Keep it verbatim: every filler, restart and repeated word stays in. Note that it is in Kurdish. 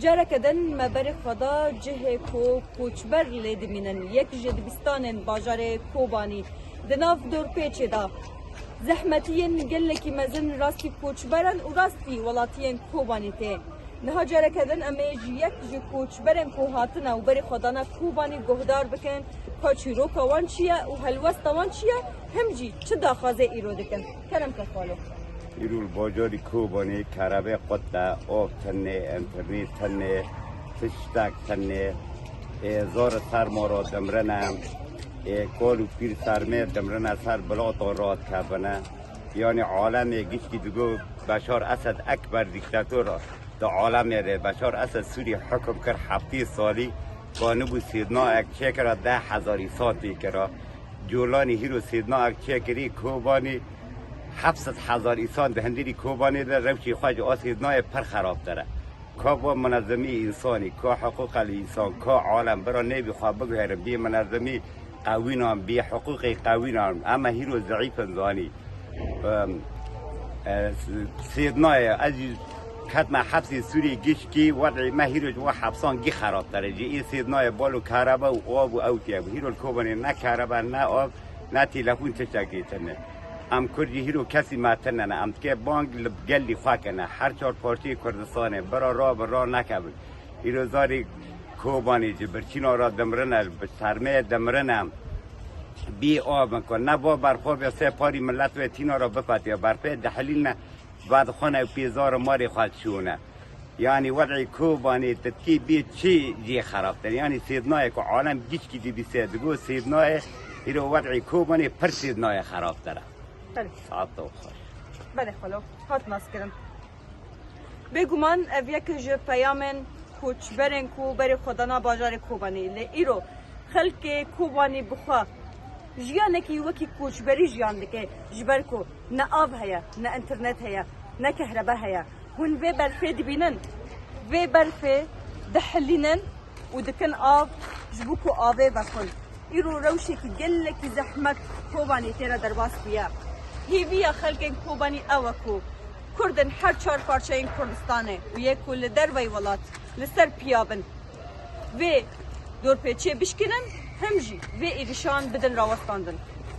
Careke din me berê xwe da cihê ku koçber lê dimînin, yek ji dibistanên bajarê Kobanî di nav dorpêçê de zehmetiyên gelekî mezin rastî koçber in û rastî welatiyên Kobanî tê. Niha careke din em ê ji yek ji koçberên ku hatine û berê xwe dane Kobanî guhdar bikin, ka çîroka wan çi ye û helwesta wan çi ye, him jî çi daxwazê îro dikin. Kerem ke xalo. Îro li bajarî Kobanê kerebe qut e, av tune, înternêt tune, tiştek tune. Ê, zor serma re dimrine. Ê, kal û pîr sermê dimrine, ser bilatan radikevine. Yanî alemê giştî digo Beşar Esed Ekber dîktator di alemê de. Beşar Esed Sûrî hukum kir heftê salî, kanibû sêdnayek çêkira deh hezar îsan tê kira. Colanî hîro sêdnayek çêkirî Kobanî heft sed hezar îsan di hundirî Kobanê de rewşê xwe ji a sêdnayê pir xerabtir e. Ka bo minezemî însanî, ka hiqûqel însan, ka alem bira nêbî xwe biguherin, bî minezemî qewînan, bî hiqûqê qewînan. Em e hîro zeîf in zanî. Em, e, s-, sêdnayê, ez jî ketme hepsê Sûriyê gişkî, wed'ê me hîro ji we hepsan gî xerabtir e. Ji ê sêdnayê bal û kerebe û av û ew tê bû. Hîro li Kobanê ne kerebe, ne av, ne telefon tiştekî tune. Em Kurd jî hîro kesî me tune ne. Em dikê bang li gelî xwe kene. Her çar parçeyê Kurdistanê bira ra bi ra nekevin. Îro zarî Kobanî ji birçîna re dimrine, bi sermeyê dimrine. Bî av in ku ne va berxwe bê sê parî millet wê tîna re bifetiye. Berfê dihilîne, vedixwine û pêzar û marê xwe dişûne. Yanî wed'ê Kobanê titkî bê çi jê xerabtir. Yanî sêdnayê ku alem gişkî dibîse, digo sêdnayê, îro wed'ê Kobanê pir sêdnayê xerabtir e. Belê. Saet xweş. Belê xalo, hat naskirin. Bêguman ev yek ji peyamên koçberên ku berê xwe dana bajarê Kobanê. Lê îro xelkê Kobanê bi xwe jiyanekî wekî koçberî jiyan dike, ji ber ku ne av heye, ne înternet heye, ne kehrebe heye. Hûn vê berfê dibînin, vê berfê dihilînin û dikin av ji bo ku avê vexwin. Îro rewşekî gelekî zehmet Kobanê tê re derbas bûye. Hêviya xelkên Kobanî ew e ku Kurd in her çar parçeyên Kurdistanê û yê ku li derveyî welat li ser piya bin, vê dorpêçê bişkînin, him jî vê êrişan bidin rawestandin.